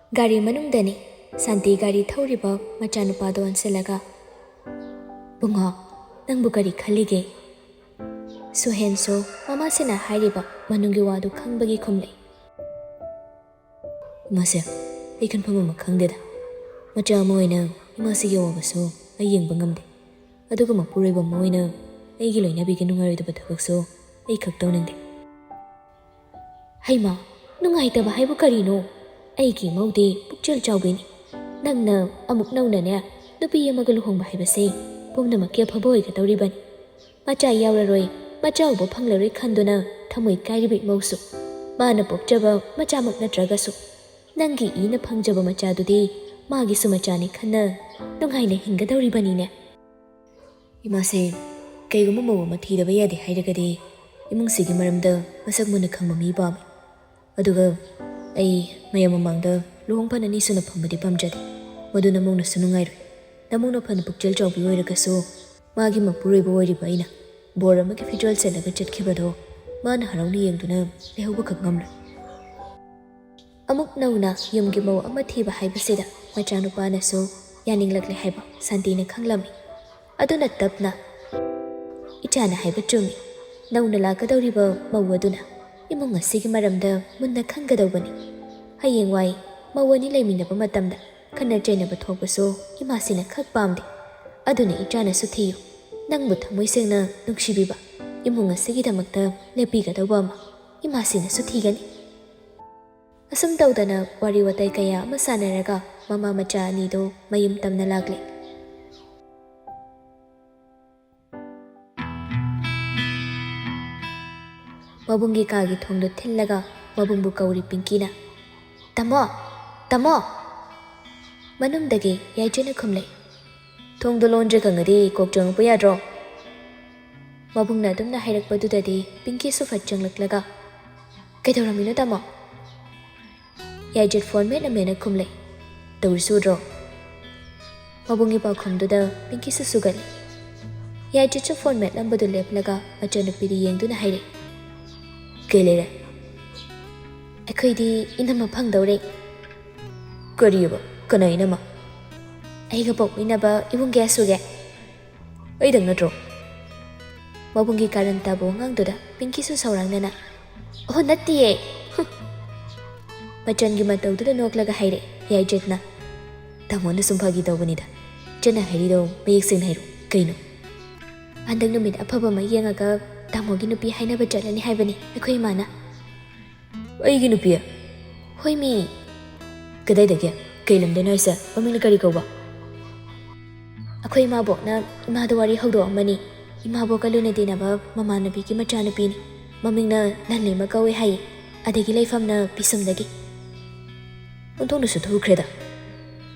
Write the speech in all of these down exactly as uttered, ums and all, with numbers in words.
ꯒꯥꯔꯤ ꯃꯅꯨꯡꯗꯅꯤ꯫ ꯁꯥꯟꯇꯤ ꯒꯥꯔꯤ ꯊꯧꯔꯤꯕ ꯃꯆꯥꯅꯨꯄꯥꯗꯣ ꯑꯣꯟꯁꯤꯜꯂꯒ, "ꯕꯨꯡꯉꯣ, ꯅꯪꯕꯨ ꯀꯔꯤ ꯈꯜꯂꯤꯒꯦ?" ꯁꯨꯍꯦꯟꯁꯨ ꯃꯃꯥꯁꯤꯅ ꯍꯥꯏꯔꯤꯕ ꯃꯅꯨꯡꯒꯤ ꯋꯥꯗꯨ ꯈꯪꯕꯒꯤ ꯈꯨꯝꯂꯦ꯫ "ꯏꯃꯥꯁꯦ, ꯑꯩ ꯈꯟꯐꯝ ꯑꯃ ꯈꯪꯗꯦꯗ꯫ ꯃꯆꯥ ꯑꯃ ꯑꯣꯏꯅ ꯏꯃꯥꯁꯤꯒꯤ ꯑꯋꯥꯕꯁꯨ ꯑꯩ ꯌꯦꯡꯕ ꯉꯝꯗꯦ꯫ ꯑꯗꯨꯒ ꯃꯄꯨꯔꯣꯏꯕ ꯑꯃ ꯑꯣꯏꯅ ꯑꯩꯒꯤ ꯂꯣꯏꯅꯕꯤꯒꯤ ꯅꯨꯡꯉꯥꯏꯔꯣꯏꯗꯕ ꯊꯕꯛꯁꯨ ꯑꯩ ꯈꯛ ꯇꯧꯅꯤꯡꯗꯦ꯫" "ꯍꯩꯃꯥ, ꯅꯨꯡꯉꯥꯏꯇꯕ ꯍꯥꯏꯕꯨ ꯀꯔꯤꯅꯣ? ꯑꯩꯒꯤ ꯏꯃꯧꯗꯤ ꯄꯨꯛꯆꯦꯜ ꯆꯥꯎꯕꯤꯅꯤ꯫ ꯅꯪꯅ ꯑꯃꯨꯛ ꯅꯧꯅꯅꯦ ꯅꯨꯄꯤ ꯑꯃꯒ ꯂꯨꯍꯣꯡꯕ ꯍꯥꯏꯕꯁꯦ ꯄꯨꯝꯅꯃꯛꯀꯤ ꯑꯐꯕ ꯑꯣꯏꯒꯗꯧꯔꯤꯕꯅꯤ꯫ ꯃꯆꯥ ꯌꯥꯎꯔꯔꯣꯏ, ꯃꯆꯥ ꯎꯕ ꯐꯪꯂꯔꯣꯏ ꯈꯟꯗꯨꯅ ꯊꯃꯣꯏ ꯀꯥꯏꯔꯤꯕ ꯏꯃꯧꯁꯨ, ꯃꯥꯅ ꯄꯣꯛꯆꯕ ꯃꯆꯥꯃꯛ ꯅꯠꯇ꯭ꯔꯒꯁꯨ, ꯅꯪꯒꯤ ꯏꯅ ꯐꯪꯖꯕ ꯃꯆꯥꯗꯨꯗꯤ ꯃꯥꯒꯤꯁꯨ ꯃꯆꯥꯅꯤ ꯈꯟꯅ ꯅꯨꯡꯉꯥꯏꯅ ꯍꯤꯡꯒꯗꯧꯔꯤꯕꯅꯤꯅꯦ꯫" "ꯏꯃꯥꯁꯦ, ꯀꯩꯒꯨꯝꯕ ꯃꯧ ꯑꯃ ꯊꯤꯗꯕ ꯌꯥꯗꯦ ꯍꯥꯏꯔꯒꯗꯤ ꯏꯃꯨꯡꯁꯤꯒꯤ ꯃꯔꯝꯗ ꯃꯁꯛ ꯃꯨꯟꯅ ꯈꯪꯕ ꯃꯤ ꯄꯥꯝꯃꯤ꯫ ꯑꯗꯨꯒ ꯑꯩ ꯃꯌꯥꯝ ꯃꯃꯥꯡꯗ ꯂꯨꯍꯣꯡ ꯐꯅ ꯑꯅꯤ ꯁꯨꯅ ꯐꯝꯕꯗꯤ ꯄꯥꯝꯖꯗꯦ꯫ ꯃꯗꯨ ꯅꯃꯧꯅꯁꯨ ꯅꯨꯡꯉꯥꯏꯔꯣꯏ꯫ ꯅꯃꯧꯅ ꯐꯅ ꯄꯨꯛꯆꯦꯜ ꯆꯥꯎꯕꯤ ꯑꯣꯏꯔꯒꯁꯨ ꯃꯥꯒꯤ ꯃꯄꯨꯔꯣꯏꯕ ꯑꯣꯏꯔꯤꯕ ꯑꯩꯅ ꯕꯣꯔ ꯑꯃꯒꯤ ꯐꯤꯖꯣꯜ ꯁꯦꯠꯂꯒ ꯆꯠꯈꯤꯕꯗꯣ ꯃꯥꯅ ꯍꯔꯥꯎꯅ ꯌꯦꯡꯗꯨꯅ ꯂꯩꯍꯧꯕꯈꯛ ꯉꯝꯂꯣꯏ꯫" ꯑꯃꯨꯛ ꯅꯧꯅ ꯌꯨꯝꯒꯤ ꯃꯧ ꯑꯃ ꯊꯤꯕ ꯍꯥꯏꯕꯁꯤꯗ ꯃꯆꯥꯅꯨꯄꯥꯅꯁꯨ ꯌꯥꯅꯤꯡꯂꯛꯂꯦ ꯍꯥꯏꯕ ꯁꯥꯟꯇꯤꯅ ꯈꯪꯂꯝꯃꯤ꯫ ꯑꯗꯨꯅ ꯇꯞꯅ, "ꯏꯆꯥꯅ ꯍꯥꯏꯕ ꯆꯨꯝꯃꯤ꯫ ꯅꯧꯅ ꯂꯥꯛꯀꯗꯧꯔꯤꯕ ꯃꯧ ꯑꯗꯨꯅ ꯏꯃꯨꯡ ꯑꯁꯤꯒꯤ ꯃꯔꯝꯗ ꯃꯨꯟꯅ ꯈꯪꯒꯗꯧꯕꯅꯤ꯫ ꯍꯌꯦꯡꯋꯥꯏ ꯃꯧ ꯑꯅꯤ ꯂꯩꯃꯤꯟꯅꯕ ꯃꯇꯝꯗ ꯈꯠꯅ ꯆꯩꯅꯕ ꯊꯣꯛꯄꯁꯨ ꯏꯃꯥꯁꯤꯅ ꯈꯛ ꯄꯥꯝꯗꯦ꯫ ꯑꯗꯨꯅ ꯏꯆꯥꯅꯁꯨ ꯊꯤꯌꯨ꯫ ꯅꯪꯕꯨ ꯊꯃꯣꯏ ꯁꯦꯡꯅ ꯅꯨꯡꯁꯤꯕꯤꯕ, ꯏꯃꯨꯡ ꯑꯁꯤꯒꯤꯗꯃꯛꯇ ꯂꯦꯞꯄꯤꯒꯗꯧꯕ ꯑꯃ ꯏꯃꯥꯁꯤꯅꯁꯨ ꯊꯤꯒꯅꯤ꯫" ꯑꯁꯨꯝ ꯇꯧꯗꯅ ꯋꯥꯔꯤ ꯋꯥꯇꯥꯏ ꯀꯌꯥ ꯑꯃ ꯁꯥꯟꯅꯔꯒ ꯃꯃꯥ ꯃꯆꯥ ꯑꯅꯤꯗꯨ ꯃꯌꯨꯝ ꯇꯝꯅ ꯂꯥꯛꯂꯦ꯫ ꯃꯕꯨꯡꯒꯤ ꯀꯥꯒꯤ ꯊꯣꯡꯗꯨ ꯊꯤꯜꯂꯒ ꯃꯕꯨꯡꯕꯨ ꯀꯧꯔꯤ ꯄꯤꯡꯀꯤꯅ꯫ "ꯇꯥꯃꯣ! ꯇꯥꯃꯣ!" ꯃꯅꯨꯡꯗꯒꯤ ꯌꯥꯏꯆꯦꯅ ꯈꯨꯝꯂꯛꯏ꯫ "ꯊꯣꯡꯗꯣ ꯂꯣꯟꯗ꯭ꯔꯦ ꯈꯪꯉꯗꯤ ꯀꯣꯛ ꯆꯪꯉꯛꯄ ꯌꯥꯗ꯭ꯔꯣ?" ꯃꯕꯨꯡꯅ ꯑꯗꯨꯝꯅ ꯍꯥꯏꯔꯛꯄꯗꯨꯗꯗꯤ ꯄꯤꯡꯀꯤꯁꯨ ꯐꯠ ꯆꯪꯂꯛꯂꯒ, "ꯀꯩꯗꯧꯔꯝꯃꯤꯅꯣ ꯇꯥꯃꯣ?" ꯌꯥꯏꯆꯦ ꯐꯣꯟ ꯃꯦꯠꯂꯝꯃꯦꯅ ꯈꯨꯝꯂꯛꯏ꯫ "ꯇꯧꯔꯤꯁꯤ ꯎꯗ꯭ꯔꯣ?" ꯃꯕꯨꯡꯒꯤ ꯄꯥꯎꯈꯨꯝꯗꯨꯗ ꯄꯤꯡꯀꯤꯁꯨ ꯁꯨꯒꯠꯂꯤ꯫ ꯌꯥꯏꯆꯦꯁꯨ ꯐꯣꯟ ꯃꯦꯠꯂꯝꯕꯗꯨ ꯂꯦꯞꯂꯒ ꯃꯆꯟꯅꯨꯄꯤꯗ ꯌꯦꯡꯗꯨꯅ ꯍꯥꯏꯔꯛꯏ꯫ "ꯀꯩ ꯂꯩꯔꯦ?" "ꯑꯩꯈꯣꯏꯗꯤ ꯏꯅꯝꯃ ꯐꯪꯗꯧꯔꯦ꯫" "ꯀꯔꯤꯑꯕ? ꯀꯅꯥ ꯏꯅꯝꯃ?" "ꯑꯩꯒ ꯄꯣꯛꯃꯤꯟꯅꯕ ꯏꯕꯨꯡ ꯀꯌꯥ ꯁꯨꯒꯦ?" "ꯑꯩꯗꯪ ꯅꯠꯇ꯭ꯔꯣ?" ꯃꯕꯨꯡꯒꯤ ꯀꯥꯔꯟ ꯇꯥꯕ ꯋꯥꯉꯥꯡꯗꯨꯗ ꯄꯤꯡꯀꯤꯁꯨ ꯁꯥꯎꯔꯥꯡꯅꯅ, "ꯑꯣ, ꯅꯠꯇꯤꯌꯦ!" ꯍꯨꯝ꯫ ꯃꯆꯟꯒꯤ ꯃꯇꯧꯗꯨꯗ ꯅꯣꯛꯂꯒ ꯍꯥꯏꯔꯛꯑꯦ ꯌꯥꯏꯗ꯭ꯔꯦꯠꯅ꯫ "ꯇꯥꯃꯣꯅ ꯁꯨꯝ ꯐꯥꯒꯤ ꯇꯧꯕꯅꯤꯗ꯫ ꯏꯆꯟꯅ ꯍꯥꯏꯔꯤꯗꯣ ꯃꯌꯦꯛ ꯁꯦꯡꯅ ꯍꯥꯏꯔꯣ꯫ ꯀꯩꯅꯣ?" "ꯍꯟꯗꯛ ꯅꯨꯃꯤꯠ ꯑꯐꯕ ꯑꯃ ꯌꯦꯡꯉꯒ ꯇꯥꯃꯣꯒꯤ ꯅꯨꯄꯤ ꯍꯥꯏꯅꯕ ꯆꯠꯂꯅꯤ ꯍꯥꯏꯕꯅꯤ ꯑꯩꯈꯣꯏ ꯏꯃꯥꯅ꯫" "ꯑꯩꯒꯤ ꯅꯨꯄꯤ?" "ꯍꯣꯏꯃꯤ!" "ꯀꯗꯥꯏꯗꯒꯤ? ꯀꯩ ꯂꯝꯗꯩꯅꯣ ꯍꯥꯏꯁꯦ? ꯃꯃꯤꯡꯅ ꯀꯔꯤ ꯀꯧꯕ?" "ꯑꯩꯈꯣꯏ ꯏꯃꯥꯕꯣꯛꯅ ꯏꯃꯥꯗ ꯋꯥꯔꯤ ꯍꯧꯗꯣꯛꯑꯝꯕꯅꯤ꯫ ꯏꯃꯥꯕꯣꯛꯀ ꯂꯨꯅ ꯇꯤꯟꯅꯕ ꯃꯃꯥꯟꯅꯕꯤꯒꯤ ꯃꯆꯥꯅꯨꯄꯤꯅꯤ꯫ ꯃꯃꯤꯡꯅ ꯂꯟꯂꯩꯃ ꯀꯧꯋꯦ ꯍꯥꯏꯌꯦ꯫ ꯑꯗꯒꯤ ꯂꯩꯐꯝꯅ ꯄꯤꯁꯨꯝꯗꯒꯤ꯫" "ꯑꯣꯟꯊꯣꯛꯅꯁꯨ ꯊꯨꯈ꯭ꯔꯦꯗ!"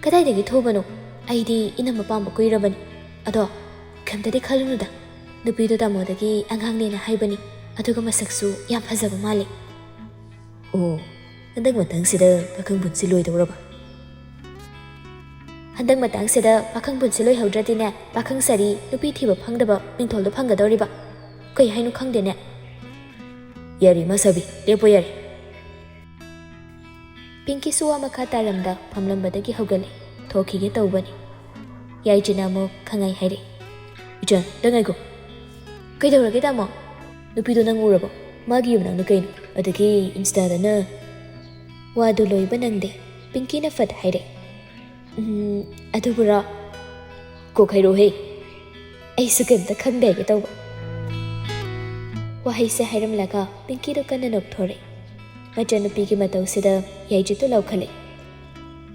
"ꯀꯗꯥꯏꯗꯒꯤ ꯊꯨꯕꯅꯣ? ꯑꯩꯗꯤ ꯏꯅꯝꯃ ꯄꯥꯝꯕ ꯀꯨꯏꯔꯕꯅꯤ꯫ ꯑꯗꯣ ꯀꯩꯝꯇꯗꯤ ꯈꯜꯂꯨꯅꯨꯗ꯫ ꯅꯨꯄꯤꯗꯣ ꯇꯥꯃꯣꯗꯒꯤ ꯑꯉꯥꯡꯅꯦꯅ ꯍꯥꯏꯕꯅꯤ꯫ ꯑꯗꯨꯒ ꯃꯁꯛꯁꯨ ꯌꯥꯝ ꯐꯖꯕ ꯃꯥꯜꯂꯦ꯫" "ꯑꯣ, ꯍꯟꯗꯛ ꯃꯇꯥꯡꯁꯤꯗ ꯄꯥꯈꯪ ꯄꯨꯟꯁꯤ ꯂꯣꯏꯗꯧꯔꯕ?" "ꯍꯟꯗꯛ ꯃꯇꯥꯡꯁꯤꯗ ꯄꯥꯈꯪ ꯄꯨꯟꯁꯤ ꯂꯣꯏꯍꯧꯗ꯭ꯔꯗꯤꯅꯦ, ꯄꯥꯈꯪ ꯁꯥꯔꯤ, ꯅꯨꯄꯤ ꯊꯤꯕ ꯐꯪꯗꯕ ꯃꯤꯡꯊꯣꯜꯗꯣ ꯐꯪꯒꯗꯧꯔꯤꯕ꯫ ꯀꯩ ꯍꯥꯏꯅꯣ ꯈꯪꯗꯦꯅꯦ꯫" "ꯌꯥꯔꯦ, ꯏꯃꯥ ꯁꯥꯕꯤ, ꯂꯦꯞꯄꯣ ꯌꯥꯔꯦ꯫" ꯄꯤꯡꯀꯤꯁꯨ ꯋꯥ ꯃꯈꯥ ꯇꯥꯔꯝꯗ ꯐꯝꯂꯝꯕꯗꯒꯤ ꯍꯧꯒꯠꯂꯦ꯫ ꯊꯣꯛꯈꯤꯒꯦ ꯇꯧꯕꯅꯤ꯫ ꯌꯥꯏꯗ꯭ꯔꯦꯠꯅ ꯑꯃꯨꯛ ꯈꯪꯉꯥꯏ ꯍꯥꯏꯔꯛꯑꯦ, "ꯏꯆꯟ, ꯗ ꯉꯥꯏꯈꯣ꯫" "ꯀꯩꯗꯧꯔꯒꯦ, ꯇꯥꯃꯣ?" "ꯅꯨꯄꯤꯗꯣ ꯅꯪ ꯎꯔꯕꯣ? ꯃꯥꯒꯤ ꯌꯨꯝꯅꯥꯛꯅ ꯀꯩꯅꯣ? ꯑꯗꯒꯤ ꯏꯟꯁꯇꯥꯗꯅ꯫" ꯋꯥꯗꯨ ꯂꯣꯏꯕ ꯅꯪꯗꯦ꯫ ꯄꯤꯡꯀꯤꯅ ꯐꯠ ꯍꯥꯏꯔꯛꯑꯦ, "ꯎꯝ, ꯑꯗꯨꯕꯨꯔꯣ?" "ꯀꯣꯛ ꯍꯥꯏꯔꯛꯑꯣꯍꯦ꯫" "ꯑꯩꯁꯨ ꯀꯩꯝꯇ ꯈꯪꯗꯦ ꯍꯥꯏꯒꯦ ꯇꯧꯕ꯫" ꯋꯥꯍꯩꯁꯦ ꯍꯥꯏꯔꯝꯂꯒ ꯄꯤꯡꯀꯤꯗꯣ ꯀꯟꯅ ꯅꯣꯛꯊꯣꯔꯛꯑꯦ꯫ ꯃꯆꯟꯅꯨꯄꯤꯒꯤ ꯃꯇꯧꯁꯤꯗ ꯌꯥꯏꯗ꯭ꯔꯦꯠꯇꯣ ꯂꯥꯎꯈꯠꯂꯦ,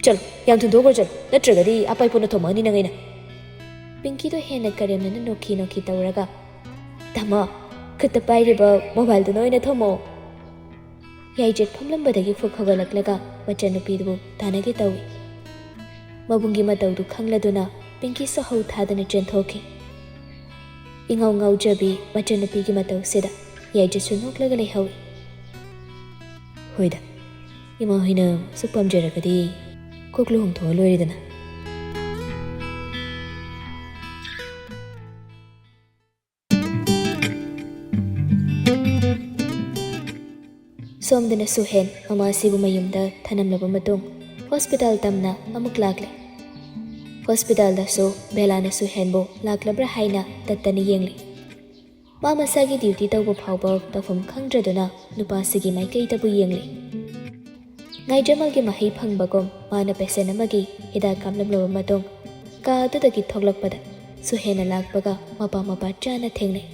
"ꯆꯠꯂꯣ, ꯌꯥꯝ ꯊꯨꯅ ꯊꯣꯛꯈ꯭ꯔꯣ, ꯆꯠꯂꯣ, ꯅꯠꯇ꯭ꯔꯒꯗꯤ ꯑꯄꯥꯏ ꯄꯣꯟꯅ ꯊꯣꯝꯃꯛꯑꯅꯤ ꯅꯪ ꯑꯩꯅ꯫" ꯄꯤꯡꯀꯤꯗꯣ ꯍꯦꯟꯅ ꯀꯔꯦꯝꯅꯅ ꯅꯣꯛꯈꯤ ꯅꯣꯛꯈꯤ ꯇꯧꯔꯒ, "ꯇꯥꯃꯣ, ꯈꯨꯠꯇ ꯄꯥꯏꯔꯤꯕ ꯃꯣꯕꯥꯏꯜꯗꯨꯅ ꯑꯣꯏꯅ ꯊꯣꯝꯃꯛꯑꯣ꯫" ꯌꯥꯏꯗ꯭ꯔꯦꯠ ꯐꯝꯂꯝꯕꯗꯒꯤ ꯐꯨꯛ ꯍꯧꯒꯠꯂꯛꯂꯒ ꯃꯆꯟꯅꯨꯄꯤꯗꯨꯕꯨ ꯇꯥꯟꯅꯒꯦ ꯇꯧꯏ꯫ ꯃꯕꯨꯡꯒꯤ ꯃꯇꯧꯗꯨ ꯈꯪꯂꯗꯨꯅ ꯄꯤꯡꯀꯤꯁꯨ ꯍꯧ ꯊꯥꯗꯅ ꯆꯦꯟꯊꯣꯛꯈꯤ꯫ ꯏꯉꯥꯎ ꯉꯥꯎꯖꯕꯤ ꯃꯆꯟꯅꯨꯄꯤꯒꯤ ꯃꯇꯧꯁꯤꯗ ꯌꯥꯏꯗ꯭ꯔꯦꯠꯁꯨ ꯅꯣꯛꯂꯒ ꯂꯩꯍꯧꯏ꯫ "ꯍꯣꯏꯗ, ꯏꯃꯥ ꯍꯣꯏꯅ ꯁꯨꯛ ꯄꯥꯝꯖꯔꯒꯗꯤ ꯀꯣꯛ ꯂꯨꯍꯣꯡꯊꯣꯛꯑ ꯂꯣꯏꯔꯦꯗꯅ꯫" ꯁꯣꯝꯗꯅ ꯁꯨꯍꯦꯟ ꯃꯃꯥꯁꯤꯕꯨ ꯃꯌꯨꯝꯗ ꯊꯅꯝꯂꯕ ꯃꯇꯨꯡ, ꯍꯣꯁꯄꯤꯇꯥꯜ ꯇꯝꯅ ꯑꯃꯨꯛ ꯂꯥꯛꯂꯦ꯫ ꯍꯣꯁꯄꯤꯇꯥꯜꯗꯁꯨ ꯕꯦꯂꯥꯅ ꯁꯨꯍꯦꯟꯕꯨ ꯂꯥꯛꯂꯕ꯭ꯔꯥ ꯍꯥꯏꯅ ꯇꯠꯇꯅ ꯌꯦꯡꯂꯤ꯫ ꯃꯥ ꯃꯁꯥꯒꯤ ꯗ꯭ꯌꯨꯇꯤ ꯇꯧꯕ ꯐꯥꯎꯕ ꯇꯧꯐꯝ ꯈꯪꯗ꯭ꯔꯗꯨꯅ ꯅꯨꯄꯥꯁꯤꯒꯤ ꯃꯥꯏꯀꯩꯗꯕꯨ ꯌꯦꯡꯂꯤ꯫ ꯉꯥꯏꯖꯃꯜꯒꯤ ꯃꯍꯩ ꯐꯪꯕꯒꯨꯝ ꯃꯥꯅ ꯄꯦꯁꯦꯟ ꯑꯃꯒꯤ ꯍꯤꯗꯥꯛ ꯀꯥꯞꯂꯝꯂꯕ ꯃꯇꯨꯡ ꯀꯥ ꯑꯗꯨꯗꯒꯤ ꯊꯣꯛꯂꯛꯄꯗ ꯁꯨꯍꯦꯟꯅ ꯂꯥꯛꯄꯒ ꯃꯄꯥ ꯃꯄꯥ ꯆꯥꯅ ꯊꯦꯡꯅꯩ꯫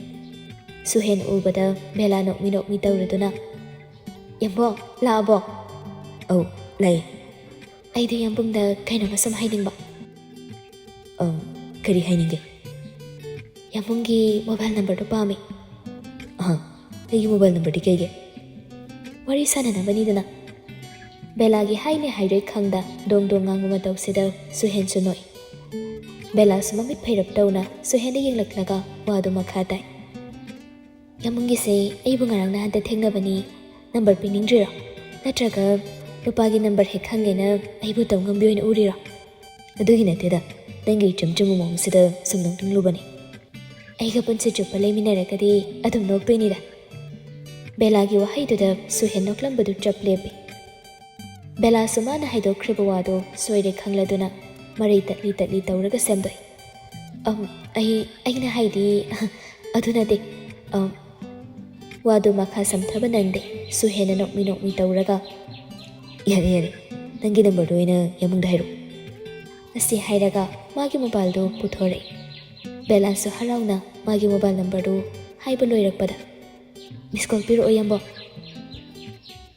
ꯁꯨꯍꯦꯟ ꯎꯕꯗ ꯕꯦꯂꯥ ꯅꯣꯛꯃꯤ ꯅꯣꯛꯃꯤ ꯇꯧꯔꯗꯨꯅ, "ꯌꯥꯝꯕꯣ, ꯂꯥꯛꯑꯕꯣ?" "ꯑꯧ, ꯂꯥꯛꯑꯦ꯫ ꯑꯩꯗꯣ ꯌꯥꯝꯕꯨꯡꯗ ꯀꯩꯅꯣꯝꯃ ꯁꯨꯝ ꯍꯥꯏꯅꯤꯡꯕ꯫" "ꯑ, ꯀꯔꯤ ꯍꯥꯏꯅꯤꯡꯒꯦ?" "ꯌꯥꯝꯕꯨꯡꯒꯤ ꯃꯣꯕꯥꯏꯜ ꯅꯝꯕꯔꯗꯣ ꯄꯥꯝꯃꯤ꯫" "ꯑꯍ, ꯑꯩꯒꯤ ꯃꯣꯕꯥꯏꯜ ꯅꯝꯕꯔꯗꯤ ꯀꯩꯒꯤ?" "ꯋꯥꯔꯤ ꯁꯥꯟꯅꯅꯕꯅꯤꯗꯅ꯫" ꯕꯦꯂꯥꯒꯤ ꯍꯥꯏꯅꯦ ꯍꯥꯏꯔꯣꯏ ꯈꯪꯗ ꯗꯣꯡ ꯗꯣꯡ ꯉꯥꯡꯕ ꯃꯇꯧꯁꯤꯗ ꯁꯨꯍꯦꯟꯁꯨ ꯅꯣꯛꯏ꯫ ꯕꯦꯂꯥꯁꯨ ꯃꯃꯤꯠ ꯐꯩꯔꯞ ꯇꯧꯅ ꯁꯨꯍꯦꯟꯗ ꯌꯦꯡꯂꯛꯂꯒ ꯋꯥꯗꯨ ꯃꯈꯥ ꯇꯥꯏ꯫ "ꯌꯥꯝꯕꯨꯡꯒꯤꯁꯦ ꯑꯩꯕꯨ ꯉꯔꯥꯡ ꯅꯍꯥꯟꯗ ꯊꯦꯡꯅꯕꯅꯤ꯫ ꯅꯝꯕꯔ ꯄꯤꯅꯤꯡꯗ꯭ꯔꯤꯔꯣ? ꯅꯠꯇ꯭ꯔꯒ ꯅꯨꯄꯥꯒꯤ ꯅꯝꯕꯔ ꯍꯦꯛ ꯈꯪꯉꯦꯅ ꯑꯩꯕꯨ ꯇꯧ ꯉꯝꯕꯤ ꯑꯣꯏꯅ ꯎꯔꯤꯔꯣ?" "ꯑꯗꯨꯒꯤ ꯅꯠꯇꯦꯗ, ꯅꯪꯒꯤ ꯏꯆꯝ ꯆꯝꯕ ꯃꯑꯣꯡꯁꯤꯗ ꯁꯨꯝ ꯅꯣꯛꯅꯤꯡꯂꯨꯕꯅꯤ꯫ ꯑꯩꯒ ꯄꯨꯟꯁꯤ ꯆꯨꯞꯄ ꯂꯩꯃꯤꯟꯅꯔꯒꯗꯤ ꯑꯗꯨꯝ ꯅꯣꯛꯇꯣꯏꯅꯤꯗ꯫" ꯕꯦꯂꯥꯒꯤ ꯋꯥꯍꯩꯗꯨꯗ ꯁꯨꯍꯦꯟ ꯅꯣꯛꯂꯝꯕꯗꯨ ꯆꯞ ꯂꯦꯞꯄꯤ꯫ ꯕꯦꯂꯥꯁꯨ ꯃꯥꯅ ꯍꯥꯏꯗꯣꯛꯈ꯭ꯔꯤꯕ ꯋꯥꯗꯨ ꯁꯣꯏꯔꯦ ꯈꯪꯂꯗꯨꯅ ꯃꯔꯩ ꯇꯠꯂꯤ ꯇꯠꯂꯤ ꯇꯧꯔꯒ ꯁꯦꯝꯗꯣꯛꯏ꯫ "ꯑꯝ, ꯑꯩ, ꯑꯩꯅ ꯍꯥꯏꯗꯤ, ꯑꯗꯨ ꯅꯠꯇꯦ꯫" ꯑꯝ, ꯋꯥꯗꯨ ꯃꯈꯥ ꯁꯝꯊꯕ ꯅꯪꯗꯦ꯫ ꯁꯨꯍꯦꯟꯅ ꯅꯣꯛꯃꯤ ꯅꯣꯛꯃꯤ ꯇꯧꯔꯒ, "ꯌꯥꯔꯦ, ꯌꯥꯔꯦ, ꯅꯪꯒꯤ ꯅꯝꯕꯔꯗꯨ ꯑꯣꯏꯅ ꯌꯥꯝꯕꯨꯡꯗ ꯍꯥꯏꯔꯛꯑꯣ꯫" ꯑꯁꯤ ꯍꯥꯏꯔꯒ ꯃꯥꯒꯤ ꯃꯣꯕꯥꯏꯜꯗꯨ ꯄꯨꯊꯣꯔꯛꯏ꯫ ꯕꯦꯂꯥꯁꯨ ꯍꯔꯥꯎꯅ ꯃꯥꯒꯤ ꯃꯣꯕꯥꯏꯜ ꯅꯝꯕꯔꯗꯨ ꯍꯥꯏꯕ ꯂꯣꯏꯔꯛꯄꯗ, "ꯃꯤꯁ ꯀꯣꯜ ꯄꯤꯔꯛꯑꯣ ꯌꯥꯝꯕꯣ꯫"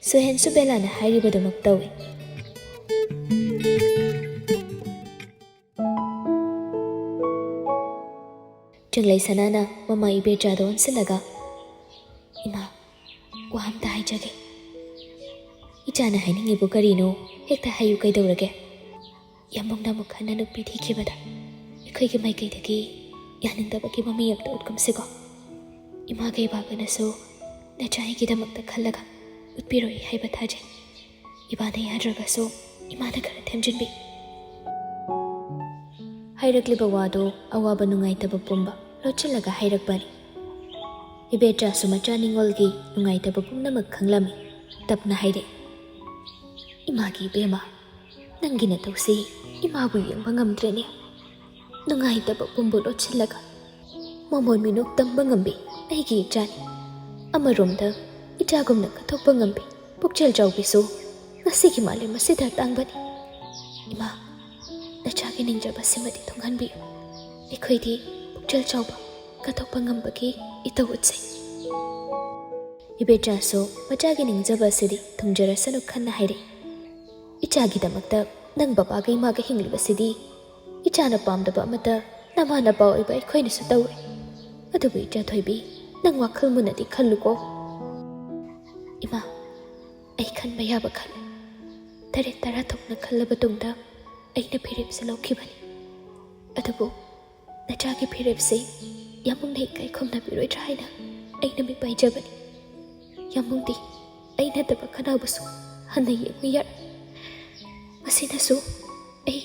ꯁꯨꯍꯦꯟꯁꯨ ꯕꯦꯂꯥꯅ ꯍꯥꯏꯔꯤꯕꯗꯨꯃꯛ ꯇꯧꯏ꯫ ꯆꯤꯡꯂꯩ ꯁꯅꯥꯅ ꯃꯃꯥ ꯏꯕꯦꯆꯥꯗ ꯑꯣꯟꯁꯤꯜꯂꯒ, "ꯏꯃꯥ, ꯋꯥ ꯑꯝꯇ ꯍꯥꯏꯖꯒꯦ꯫" "ꯏꯆꯥꯅ ꯍꯥꯏꯅꯤꯡꯉꯤꯕꯨ ꯀꯔꯤꯅꯣ? ꯍꯦꯛꯇ ꯍꯥꯏꯌꯨ, ꯀꯩꯗꯧꯔꯒꯦ?" "ꯌꯥꯝꯕꯨꯡꯅ ꯑꯃꯨꯛ ꯍꯟꯅ ꯅꯨꯄꯤ ꯊꯤꯈꯤꯕꯗ ꯑꯩꯈꯣꯏꯒꯤ ꯃꯥꯏꯀꯩꯗꯒꯤ ꯌꯥꯅꯤꯡꯗꯕꯒꯤ ꯃꯃꯤ ꯑꯝꯇ ꯎꯠꯀꯨꯝꯁꯤꯀꯣ꯫ ꯏꯃꯥꯒ ꯏꯕꯥꯒꯅꯁꯨ ꯅꯆꯥ ꯑꯩꯒꯤꯗꯃꯛꯇ ꯈꯜꯂꯒ ꯎꯠꯄꯤꯔꯣꯏ ꯍꯥꯏꯕ ꯊꯥꯖꯩ꯫ ꯏꯕꯥꯅ ꯌꯥꯗ꯭ꯔꯒꯁꯨ ꯏꯃꯥꯅ ꯈꯔ ꯊꯦꯝꯖꯤꯟꯕꯤ꯫" ꯍꯥꯏꯔꯛꯂꯤꯕ ꯋꯥꯗꯨ ꯑꯋꯥꯕ ꯅꯨꯡꯉꯥꯏꯇꯕ ꯄꯨꯝꯕ ꯂꯣꯠꯁꯤꯜꯂꯒ ꯍꯥꯏꯔꯛꯄꯅꯤ꯫ ꯏꯕꯦꯆꯥꯁꯨ ꯃꯆꯥ ꯅꯤꯡꯉꯣꯜꯒꯤ ꯅꯨꯡꯉꯥꯏꯇꯕ ꯄꯨꯝꯅꯃꯛ ꯈꯪꯂꯝꯃꯤ꯫ ꯇꯞꯅ ꯍꯥꯏꯔꯛꯏ, "ꯏꯃꯥꯒꯤ ꯏꯕꯦꯝꯃ, ꯅꯪꯒꯤ ꯅꯇꯧꯁꯤ ꯏꯃꯥꯕꯨ ꯌꯦꯡꯕ ꯉꯝꯗ꯭ꯔꯦꯅꯦ꯫ ꯅꯨꯡꯉꯥꯏꯇꯕ ꯄꯨꯝꯕ ꯂꯣꯠꯁꯤꯜꯂꯒ ꯃꯃꯣꯟ ꯃꯤꯅꯣꯛ ꯇꯝꯕ ꯉꯝꯕꯤ ꯑꯩꯒꯤ ꯏꯆꯥꯅꯤ꯫ ꯑꯃꯔꯣꯝꯗ ꯏꯆꯥꯒꯨꯝꯅ ꯀꯠꯊꯣꯛꯄ ꯉꯝꯕꯤ ꯄꯨꯛꯆꯦꯜ ꯆꯥꯎꯕꯤꯁꯨ ꯉꯁꯤꯒꯤ ꯃꯥꯂꯦꯝ ꯑꯁꯤꯗ ꯇꯥꯡꯕꯅꯤ꯫ ꯏꯃꯥ, ꯅꯆꯥꯒꯤ ꯅꯤꯡꯖꯕꯁꯤꯃꯗꯤ ꯊꯨꯡꯍꯟꯕꯤꯌꯨ꯫ ꯑꯩꯈꯣꯏꯗꯤ ꯄꯨꯛꯆꯦꯜ ꯆꯥꯎꯕ, ꯀꯠꯊꯣꯛꯄ ꯉꯝꯕꯒꯤ ꯏꯇꯧ ꯎꯠꯆꯩ꯫ ꯏꯕꯦꯆꯥꯁꯨ ꯃꯆꯥꯒꯤ ꯅꯤꯡꯖꯕ ꯑꯁꯤꯗꯤ ꯊꯨꯡꯖꯔꯁꯅꯨ ꯈꯟꯅ ꯍꯥꯏꯔꯛꯏ꯫ ꯏꯆꯥꯒꯤꯗꯃꯛꯇ ꯅꯪ ꯕꯕꯥꯒ ꯏꯃꯥꯒ ꯍꯤꯡꯂꯤꯕꯁꯤꯗꯤ ꯏꯆꯥꯅ ꯄꯥꯝꯗꯕ ꯑꯃꯠꯇ ꯅꯃꯥ ꯅꯄꯥ ꯑꯣꯏꯕ ꯑꯩꯈꯣꯏꯅꯁꯨ ꯇꯧꯏ꯫ ꯑꯗꯨꯕꯨ ꯏꯆꯥ ꯊꯣꯏꯕꯤ, ꯅꯪ ꯋꯥꯈꯜ ꯃꯨꯟꯅꯗꯤ ꯈꯜꯂꯨꯀꯣ꯫ ꯏꯃꯥ, ꯑꯩ ꯈꯟꯕ ꯌꯥꯕ ꯈꯜꯂꯦ꯫ ꯇꯔꯦꯠ ꯇꯔꯥ ꯊꯣꯛꯅ ꯈꯜꯂꯕ ꯇꯨꯡꯗ ꯑꯩꯅ ꯐꯤꯔꯦꯞꯁꯦ ꯂꯧꯈꯤꯕꯅꯤ꯫ ꯑꯗꯨꯕꯨ ꯅꯆꯥꯒꯤ ꯐꯤꯔꯦꯞꯁꯦ ꯌꯥꯝꯕꯨꯡꯅ ꯏꯀꯥꯏ ꯈꯨꯝꯅꯕꯤꯔꯣꯏꯗ꯭ꯔꯥ ꯍꯥꯏꯅ ꯑꯩꯅ ꯃꯤꯠ ꯄꯥꯏꯖꯕꯅꯤ꯫ ꯌꯥꯝꯕꯨꯡꯗꯤ ꯑꯩ ꯅꯠꯇꯕ ꯀꯅꯥꯕꯨꯁꯨ ꯍꯟꯅ ꯌꯦꯡꯉꯨ ꯌꯥꯔꯣꯏ꯫ ꯃꯁꯤꯅꯁꯨ ꯑꯩ,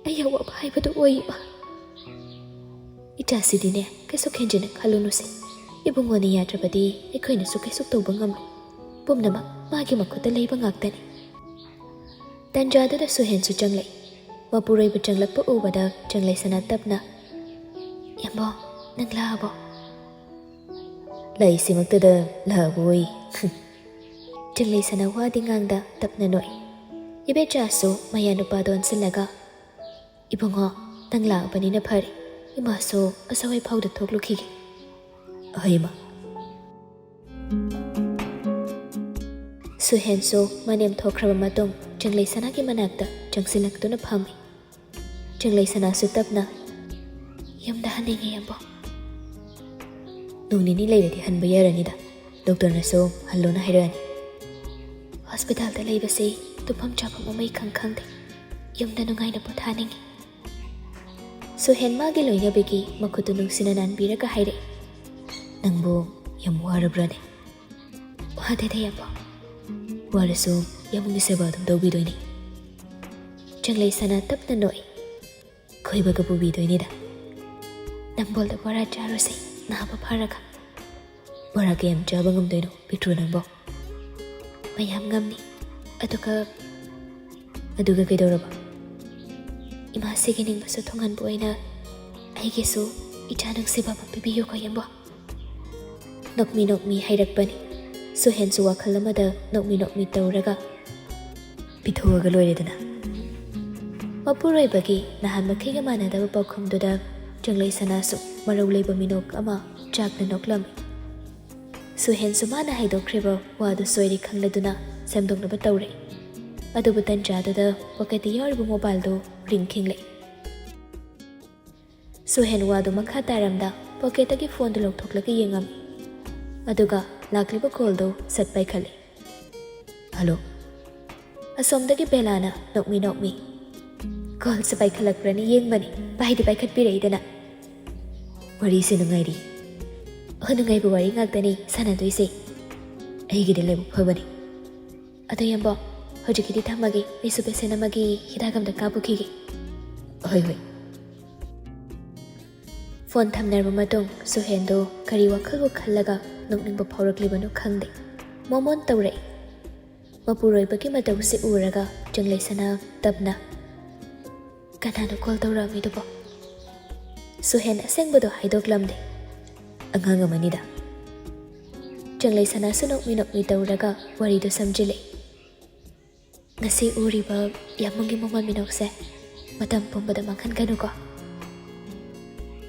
ꯑꯩ ꯑꯋꯥꯕ ꯍꯥꯏꯕꯗꯨ ꯑꯣꯏ, ꯏꯃꯥ꯫ ꯏꯆꯥꯁꯤꯗꯤꯅꯦ, ꯀꯩꯁꯨ ꯈꯦꯟꯖꯤꯟꯅ ꯈꯜꯂꯨꯅꯨꯁꯦ꯫ ꯏꯕꯨꯡꯉꯣꯅ ꯌꯥꯗ꯭ꯔꯕꯗꯤ ꯑꯩꯈꯣꯏꯅꯁꯨ ꯀꯩꯁꯨ ꯇꯧꯕ ꯉꯝꯂꯣꯏ꯫ ꯄꯨꯝꯅꯃꯛ ꯃꯥꯒꯤ ꯃꯈꯨꯠꯇ ꯂꯩꯕ ꯉꯥꯛꯇꯅꯤ꯫ ꯇꯟꯖꯥꯗꯨꯗ ꯁꯨꯍꯦꯟꯁꯨ ꯆꯪꯂꯛꯏ꯫ ꯃꯄꯨꯔꯣꯏꯕ ꯆꯪꯂꯛꯄ ꯎꯕꯗ ꯆꯪꯂꯩꯁꯅꯥ ꯇꯞꯅ, "ꯌꯥꯝꯕꯣ, ꯅꯪ ꯂꯥꯛꯑꯕꯣ?" ꯂꯥꯛꯏꯁꯤꯃꯛꯇꯗ ꯂꯥꯛꯑꯕꯣꯏ꯫ ꯆꯪꯂꯩꯁꯅꯥ ꯋꯥꯗꯤ ꯉꯥꯡꯗ ꯇꯞꯅ ꯅꯣꯛꯏ꯫ ꯏꯕꯦꯆꯥꯁꯨ ꯃꯌꯥ ꯅꯨꯄꯥꯗ ꯑꯣꯟꯁꯤꯜꯂꯒ, "ꯏꯕꯨꯡꯉꯣ, ꯅꯪ ꯂꯥꯛꯑꯕꯅꯤꯅ ꯐꯔꯦ꯫ ꯏꯃꯥꯁꯨ ꯑꯁꯋꯥꯏꯐꯥꯎꯗ ꯊꯣꯛꯂꯨꯈꯤꯒꯦ꯫" "ꯑꯍꯣꯏ, ꯏꯃꯥ꯫" ꯁꯨꯍꯦꯟꯁꯨ ꯃꯅꯦꯝ ꯊꯣꯛꯈ꯭ꯔꯕ ꯃꯇꯨꯡ ꯆꯪꯂꯩꯁꯅꯥꯒꯤ ꯃꯅꯥꯛꯇ ꯆꯪꯁꯤꯜꯂꯛꯇꯨꯅ ꯐꯝꯃꯤ꯫ ꯆꯪꯂꯩꯁꯅꯥꯁꯨ ꯇꯞꯅ, "ꯌꯨꯝꯗ ꯍꯟꯅꯤꯡꯉꯦ, ꯌꯥꯝꯕꯣ꯫" "ꯅꯣꯡ ꯅꯤꯅꯤ ꯂꯩꯔꯗꯤ ꯍꯟꯕ ꯌꯥꯔꯅꯤꯗ꯫ ꯗꯣꯛꯇꯔꯅꯁꯨ ꯍꯜꯂꯣꯅ ꯍꯥꯏꯔꯛꯑꯅꯤ꯫" "ꯍꯣꯁꯄꯤꯇꯥꯜꯗ ꯂꯩꯕꯁꯦ ꯇꯨꯝꯐꯝ ꯆꯥꯐꯝ ꯑꯃ ꯏꯈꯪ ꯈꯪꯗꯦ꯫ ꯌꯨꯝꯗ ꯅꯨꯡꯉꯥꯏꯅ ꯄꯣꯊꯥꯅꯤꯡꯉꯤ꯫" ꯁꯨꯍꯦꯟ ꯃꯥꯒꯤ ꯂꯣꯏꯅꯕꯤꯒꯤ ꯃꯈꯨꯠꯇꯨ ꯅꯨꯡꯁꯤꯅ ꯅꯥꯟꯕꯤꯔꯒ ꯍꯥꯏꯔꯛꯏ, "ꯅꯪꯕꯨ ꯌꯥꯝ ꯋꯥꯔꯕ꯭ꯔꯥꯅꯦ?" "ꯋꯥꯗꯦꯗ, ꯌꯥꯝꯕꯣ꯫" "ꯋꯥꯔꯁꯨ ꯌꯥꯝꯕꯨꯡꯒꯤ ꯁꯦꯕꯥ ꯑꯗꯨꯝ ꯇꯧꯕꯤꯗꯣꯏꯅꯤ꯫" ꯆꯪꯂꯩꯁꯅꯥ ꯇꯞꯅ ꯅꯣꯛꯏ꯫ "ꯀꯣꯏꯕꯒ ꯄꯨꯕꯤꯗꯣꯏꯅꯤꯗ꯫" "ꯅꯝꯕꯣꯜꯗ ꯕꯣꯔꯥ ꯆꯥꯔꯨꯁꯦ, ꯅꯥꯕ ꯐꯔꯒ꯫" "ꯕꯣꯔꯥ ꯀꯌꯥꯝ ꯆꯥꯕ ꯉꯝꯗꯣꯏꯅꯣ, ꯄꯤꯛꯇ꯭ꯔꯨ ꯅꯪꯕꯣ?" "ꯃꯌꯥꯝ ꯉꯝꯅꯤ꯫ ꯑꯗꯨꯒ ꯑꯗꯨꯒ ꯀꯩꯗꯧꯔꯕ? ꯏꯃꯥꯁꯤꯒꯤ ꯅꯤꯡꯕꯁꯨ ꯊꯨꯡꯍꯟꯕ ꯑꯣꯏꯅ ꯑꯩꯒꯤꯁꯨ ꯏꯆꯥ ꯅꯨꯡꯁꯤꯕ ꯑꯃ ꯄꯤꯕꯤꯌꯨꯀꯣ, ꯌꯦꯝꯕꯣ꯫ ꯅꯣꯛꯃꯤ ꯅꯣꯛꯃꯤ ꯍꯥꯏꯔꯛꯄꯅꯤ꯫ ꯁꯨꯍꯦꯟꯁꯨ ꯋꯥꯈꯜ ꯑꯃꯗ ꯅꯣꯛꯃꯤ ꯅꯣꯛꯃꯤ ꯇꯧꯔꯒ, "ꯄꯤꯊꯣꯛꯑꯒ ꯂꯣꯏꯔꯦꯗꯅ"꯫ ꯃꯄꯨꯔꯣꯏꯕꯒꯤ ꯅꯍꯥꯟꯃꯈꯩꯒ ꯃꯥꯟꯅꯗꯕ ꯄꯥꯎꯈꯨꯝꯗꯨꯗ ꯆꯪꯂꯩ ꯁꯅꯥꯁꯨ ꯃꯔꯧ ꯂꯩꯕ ꯃꯤꯅꯣꯛ ꯑꯃ ꯆꯥꯛꯅ ꯅꯣꯛꯂꯝꯃꯤ꯫ ꯁꯨꯍꯦꯟꯁꯨ ꯃꯥꯅ ꯍꯥꯏꯗꯣꯛꯈ꯭ꯔꯤꯕ ꯋꯥꯗꯨ ꯁꯣꯏꯔꯦ ꯈꯪꯂꯗꯨꯅ ꯁꯦꯝꯗꯣꯛꯅꯕ ꯇꯧꯔꯦ꯫ ꯑꯗꯨꯕꯨ ꯇꯟꯖꯥꯗꯨꯗ ꯄꯣꯀꯦꯠꯇ ꯌꯥꯎꯔꯤꯕ ꯃꯣꯕꯥꯏꯜꯗꯨ ꯔꯤꯡ ꯈꯤꯡꯂꯛꯏ꯫ ꯁꯨꯍꯦꯟ ꯋꯥꯗꯨ ꯃꯈꯥ ꯇꯥꯔꯝꯗ ꯄꯣꯀꯦꯠꯇꯒꯤ ꯐꯣꯟꯗꯨ ꯂꯧꯊꯣꯛꯂꯒ ꯌꯦꯡꯉꯝꯃꯤ꯫ ꯑꯗꯨꯒ ꯂꯥꯛꯂꯤꯕ ꯀꯣꯜꯗꯨ ꯁꯠ ꯄꯥꯏꯈꯠꯂꯦ꯫ "ꯍꯜꯂꯣ"꯫ ꯑꯁꯣꯝꯗꯒꯤ ꯕꯦꯂꯥꯅ ꯅꯣꯛꯃꯤ ꯅꯣꯛꯃꯤ, "ꯀꯣꯜꯁꯦ ꯄꯥꯏꯈꯠꯂꯛꯄ꯭ꯔꯅ ꯌꯦꯡꯕꯅꯤ, ꯄꯥꯏꯗꯤ ꯄꯥꯏꯈꯠꯄꯤꯔꯛꯏꯗꯅ꯫ ꯋꯥꯔꯤꯁꯦ ꯅꯨꯡꯉꯥꯏꯔꯤ꯫ ꯑꯣ, ꯅꯨꯡꯉꯥꯏꯕ ꯋꯥꯔꯤ ꯉꯥꯛꯇꯅꯤ ꯁꯥꯟꯅꯗꯣꯏꯁꯦ꯫ ꯑꯩꯒꯤꯗꯤ ꯂꯥꯏꯕꯛ ꯐꯕꯅꯤ꯫ ꯑꯗꯣ ꯌꯥꯝꯕꯣ, ꯍꯧꯖꯤꯛꯀꯤꯗꯤ ꯊꯝꯃꯒꯦ, ꯑꯩꯁꯨ ꯄꯦꯁꯦꯟ ꯑꯃꯒꯤ ꯍꯤꯗꯥꯛ ꯑꯝꯇ ꯀꯥꯞꯄꯨꯈꯤꯒꯦ"꯫ "ꯍꯣꯏ, ꯍꯣꯏ"꯫ ꯐꯣꯟ ꯊꯝꯅꯔꯕ ꯃꯇꯨꯡ ꯁꯨꯍꯦꯟꯗꯣ ꯀꯔꯤ ꯋꯥꯈꯜꯕꯨ ꯈꯜꯂꯒ ꯅꯣꯛꯅꯤꯡꯕ ꯐꯥꯎꯔꯛꯂꯤꯕꯅꯣ ꯈꯪꯗꯦ꯫ ꯃꯣꯃꯣꯟ ꯇꯧꯔꯛꯏ꯫ ꯃꯄꯨꯔꯣꯏꯕꯒꯤ ꯃꯇꯧꯁꯤ ꯎꯔꯒ ꯆꯪꯂꯩꯁꯅꯥ ꯇꯞꯅ, "ꯀꯅꯥꯅꯣ ꯀꯣꯜ ꯇꯧꯔꯛꯑꯝꯃꯤꯗꯨꯕꯣ?" ꯁꯨꯍꯦꯟ ꯑꯁꯦꯡꯕꯗꯣ ꯍꯥꯏꯗꯣꯛꯂꯝꯗꯦ꯫ "ꯑꯉꯥꯡ ꯑꯃꯅꯤꯗ"꯫ ꯆꯪꯂꯩꯁꯅꯥꯁꯨ ꯅꯣꯛꯃꯤ ꯅꯣꯛꯃꯤ ꯇꯧꯔꯒ ꯋꯥꯔꯤꯗꯨ ꯁꯝꯖꯤꯜꯂꯛꯏ꯫ "ꯉꯁꯤ ꯎꯔꯤꯕ ꯌꯥꯝꯕꯨꯡꯒꯤ ꯃꯃꯣꯟ ꯃꯤꯅꯣꯛꯁꯦ ꯃꯇꯝ ꯄꯨꯝꯕꯗ ꯃꯥꯡꯍꯟꯒꯅꯨꯀꯣ"꯫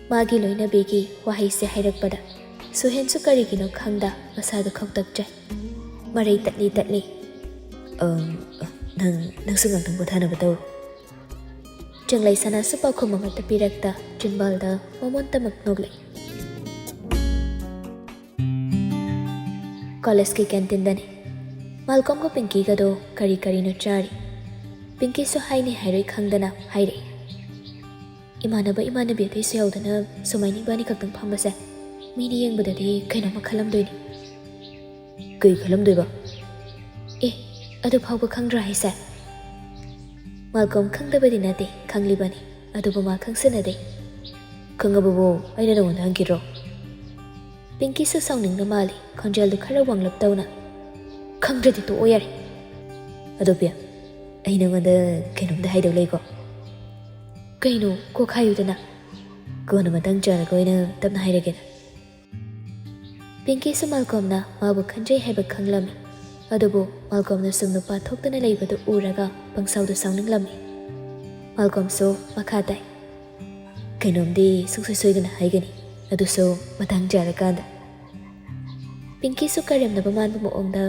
ꯃꯥꯒꯤ ꯂꯣꯏꯅꯕꯤꯒꯤ ꯋꯥꯍꯩꯁꯦ ꯍꯥꯏꯔꯛꯄꯗ ꯁꯨꯍꯦꯟꯁꯨ ꯀꯔꯤꯒꯤꯅꯣ ꯈꯪꯗ ꯃꯁꯥꯗꯨ ꯈꯧꯇꯛꯆꯩ꯫ ꯃꯔꯩ ꯇꯠꯂꯤ ꯇꯠꯂꯤ꯫ "ꯑꯝ, ꯅꯪ, ꯅꯪꯁꯨ ꯉꯥꯛꯇꯪ ꯄꯣꯊꯥꯅꯕ ꯇꯧꯔꯣ"꯫ ꯆꯪꯂꯩꯁꯅꯥꯁꯨ ꯄꯥꯎꯈꯨꯝ ꯑꯃꯠꯇ ꯄꯤꯔꯛꯇ ꯆꯤꯟꯕꯥꯜꯗ ꯃꯃꯣꯟꯇꯃꯛ ꯅꯣꯛꯂꯛꯏ꯫ ꯀꯣꯂꯦꯖꯀꯤ ꯀꯦꯟꯇꯤꯟꯗꯅꯤ꯫ ꯃꯥꯜꯀꯣꯝꯒ ꯄꯤꯡꯀꯤꯒꯗꯣ ꯀꯔꯤ ꯀꯔꯤꯅꯣ ꯆꯥꯔꯤ꯫ ꯄꯤꯡꯀꯤꯁꯨ ꯍꯥꯏꯅꯤ ꯍꯥꯏꯔꯣꯏ ꯈꯪꯗꯅ ꯍꯥꯏꯔꯛꯏ꯫ "ꯏꯃꯥꯟꯅꯕ ꯏꯃꯥꯟꯅꯕꯤ ꯑꯇꯩꯁꯨ ꯌꯥꯎꯗꯅ ꯁꯨꯃꯥꯏꯅ ꯏꯕꯥꯅꯤ ꯈꯛꯇꯪ ꯐꯝꯕꯁꯦ ꯃꯤꯅ ꯌꯦꯡꯕꯗꯗꯤ ꯀꯩꯅꯣꯝꯃ ꯈꯜꯂꯝꯗꯣꯏꯅꯤ"꯫ "ꯀꯩ ꯈꯜꯂꯝꯗꯣꯏꯕ?" "ꯑꯦ, ꯑꯗꯨ ꯐꯥꯎꯕ ꯈꯪꯗ꯭ꯔꯥ ꯍꯥꯏꯁꯦ?" ꯃꯥꯜꯀꯣꯝ ꯈꯪꯗꯕꯗꯤ ꯅꯠꯇꯦ, ꯈꯪꯂꯤꯕꯅꯤ꯫ ꯑꯗꯨꯕꯨ ꯃꯥ ꯈꯪꯁꯤꯟꯅꯗꯦ꯫ "ꯈꯪꯉꯕꯕꯨ ꯑꯩꯅ ꯅꯉꯣꯟꯗ ꯍꯪꯈꯤꯗ꯭ꯔꯣ?" ꯄꯤꯡꯀꯤꯁꯨ ꯁꯥꯎꯅꯤꯡꯕ ꯃꯥꯜꯂꯤ, ꯈꯣꯟꯖꯦꯜꯗꯨ ꯈꯔ ꯋꯥꯡꯂꯞ ꯇꯧꯅ, "ꯈꯪꯗ꯭ꯔꯗꯤ ꯇꯣꯛꯑꯣ ꯌꯥꯔꯦ"꯫ "ꯑꯗꯣ ꯄꯤꯌꯥ, ꯑꯩ ꯅꯉꯣꯟꯗ ꯀꯩꯅꯣꯝꯗ ꯍꯥꯏꯗꯧ ꯂꯩꯀꯣ꯫ ꯀꯩꯅꯣ? ꯀꯣꯛ ꯍꯥꯏꯌꯨꯗꯅ꯫ ꯀꯣꯟꯅ ꯃꯇꯥꯡ ꯆꯥꯔꯒ ꯑꯣꯏꯅ ꯇꯞꯅ ꯍꯥꯏꯔꯒꯦꯗ꯫ ꯄꯤꯡꯀꯤꯁꯨ ꯃꯥꯜꯀꯣꯝꯅ ꯃꯥꯕꯨ ꯈꯟꯖꯩ ꯍꯥꯏꯕ ꯈꯪꯂꯝꯃꯤ꯫ ꯑꯗꯨꯕꯨ ꯃꯥꯜꯀꯣꯝꯅ ꯁꯨꯝ ꯅꯨꯄꯥ ꯊꯣꯛꯇꯅ ꯂꯩꯕꯗꯨ ꯎꯔꯒ ꯄꯪꯁꯥꯎꯗ ꯁꯥꯎꯅꯤꯡꯂꯝꯃꯤ꯫ ꯃꯥꯜꯀꯣꯝꯁꯨ ꯃꯈꯥ ꯇꯥꯏ꯫ ꯀꯩꯅꯣꯝꯗꯤ ꯁꯨꯡꯁꯣꯏ ꯁꯣꯏꯗꯅ ꯍꯥꯏꯒꯅꯤ, ꯑꯗꯨꯁꯨ ꯃꯇꯥꯡ ꯆꯥꯔꯀꯥꯟꯗ꯫ ꯄꯤꯡꯀꯤꯁꯨ ꯀꯔꯦꯝꯅꯕ ꯃꯥꯟꯕ ꯃꯑꯣꯡꯗ,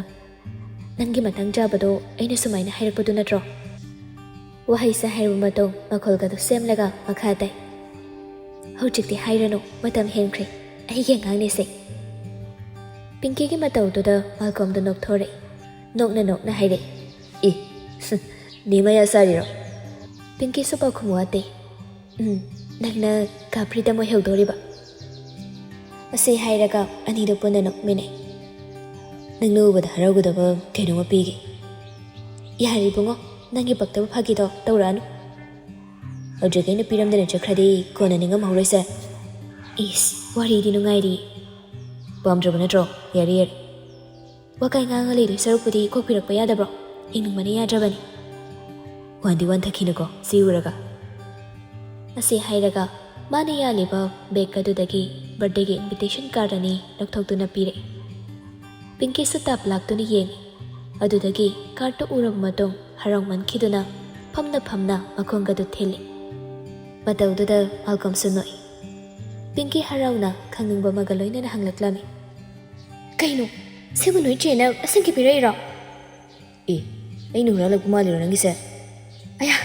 "ꯅꯪꯒꯤ ꯃꯇꯥꯡ ꯆꯥꯕꯗꯣ ꯑꯩꯅ ꯁꯨꯃꯥꯏꯅ ꯍꯥꯏꯔꯛꯄꯗꯨ ꯅꯠꯇ꯭ꯔꯣ?" ꯋꯥꯍꯩꯁꯦ ꯍꯥꯏꯔꯕ ꯃꯇꯨꯡ ꯃꯈꯣꯜꯒꯗꯨ ꯁꯦꯝꯂꯒ ꯃꯈꯥ ꯇꯥꯏ꯫ "ꯍꯧꯖꯤꯛꯇꯤ ꯍꯥꯏꯔꯅꯨ, ꯃꯇꯝ ꯍꯦꯟꯈ꯭ꯔꯦ꯫ ꯑꯩꯒꯤ ꯑꯉꯥꯡꯅꯤꯁꯦ꯫" ꯄꯤꯡꯀꯤꯒꯤ ꯃꯇꯧꯗꯨꯗ ꯃꯥꯜꯀꯣꯝꯗ ꯅꯣꯛꯊꯣꯔꯛꯏ꯫ ꯅꯣꯛꯅ ꯅꯣꯛꯅ ꯍꯥꯏꯔꯛꯏ, "ꯑꯦ, ꯅꯦ ꯃꯌꯥ ꯆꯥꯔꯤꯔꯣ?" ꯄꯤꯡꯀꯤꯁꯨ ꯄꯥꯎꯈꯨꯝ ꯋꯥꯠꯇꯦ꯫ "ꯎꯝ, ꯅꯪꯅ ꯀꯥ ꯐ꯭ꯔꯤꯗꯝ ꯑꯣꯏꯍꯧꯗꯣꯔꯤꯕ꯫" ꯑꯁꯤ ꯍꯥꯏꯔꯒ ꯑꯅꯤꯗꯨ ꯄꯨꯟꯅ ꯅꯣꯛꯃꯤꯟꯅꯩ꯫ "ꯅꯪꯅ ꯎꯕꯗ ꯍꯔꯥꯎꯒꯗꯕ ꯀꯩꯅꯣꯝꯃ ꯄꯤꯒꯦ꯫" "ꯌꯥꯔꯦ ꯏꯕꯨꯡꯉꯣ, ꯅꯪꯒꯤ ꯄꯛꯇꯕ ꯐꯥꯒꯤꯗꯣ ꯇꯧꯔꯛꯑꯅꯨ꯫ ꯍꯧꯖꯤꯛ ꯑꯩꯅ ꯄꯤꯔꯝꯗꯅ ꯆꯠꯈ꯭ꯔꯗꯤ ꯀꯣꯟꯅ ꯅꯤꯡꯉꯝꯍꯧꯔꯣꯏꯁꯦ꯫" "ꯏꯁ, ꯋꯥꯔꯤꯗꯤ ꯅꯨꯡꯉꯥꯏꯔꯤ꯫" "ꯄꯥꯝꯗ꯭ꯔꯕ ꯅꯠꯇ꯭ꯔꯣ? ꯌꯥꯔꯦ, ꯌꯥꯔꯦ꯫ ꯋꯥꯀꯥꯏ ꯉꯥꯡꯉ ꯂꯩꯗꯣꯏ ꯁꯔꯨꯛꯄꯨꯗꯤ ꯀꯣꯛꯄꯤꯔꯛꯄ ꯌꯥꯗꯕ꯭ꯔꯣ? ꯌꯦꯡꯅꯤꯡꯕꯅ ꯌꯥꯗ꯭ꯔꯕꯅꯤ꯫" "ꯋꯥꯟꯗꯤ ꯋꯥꯟꯊꯈꯤꯅꯨꯀꯣ, ꯁꯤ ꯎꯔꯒ꯫" ꯑꯁꯤ ꯍꯥꯏꯔꯒ ꯃꯥꯅ ꯌꯥꯜꯂꯤꯕ ꯕꯦꯒ ꯑꯗꯨꯗꯒꯤ ꯕꯥꯔꯗꯦꯒꯤ ꯏꯟꯚꯤꯇꯦꯁꯟ ꯀꯥꯔꯗ ꯑꯅꯤ ꯂꯧꯊꯣꯛꯇꯨꯅ ꯄꯤꯔꯛꯏ꯫ ꯄꯤꯡꯀꯤꯁꯨ ꯇꯥꯞ ꯂꯥꯛꯇꯨꯅ ꯌꯦꯡꯉꯤ꯫ ꯑꯗꯨꯗꯒꯤ ꯀꯥꯔꯗꯇꯨ ꯎꯔꯕ ꯃꯇꯨꯡ ꯍꯔꯥꯎꯃꯟꯈꯤꯗꯨꯅ ꯐꯝꯅ ꯐꯝꯅ ꯃꯈꯣꯡꯒꯗꯨ ꯊꯤꯜꯂꯤ꯫ ꯃꯇꯧꯗꯨꯗ ꯃꯥꯜꯀꯣꯝꯁꯨ ꯅꯣꯛꯏ꯫ ꯄꯤꯡꯀꯤ ꯍꯔꯥꯎꯅ ꯈꯪꯅꯤꯡꯕ ꯑꯃꯒ ꯂꯣꯏꯅꯅ ꯍꯪꯂꯛꯂꯝꯃꯤ꯫ "ꯀꯩꯅꯣ? ꯁꯤꯕꯨ ꯅꯣꯏ ꯆꯦꯅ ꯑꯁꯦꯡꯀꯤ ꯄꯤꯔꯛꯏꯔꯣ?" "ꯑꯦ, ꯑꯩꯅ ꯍꯨꯔꯥꯜꯂꯛꯄ ꯃꯥꯜꯂꯤꯔꯣ ꯅꯪꯒꯤꯁꯦ?" "ꯑꯌꯥ,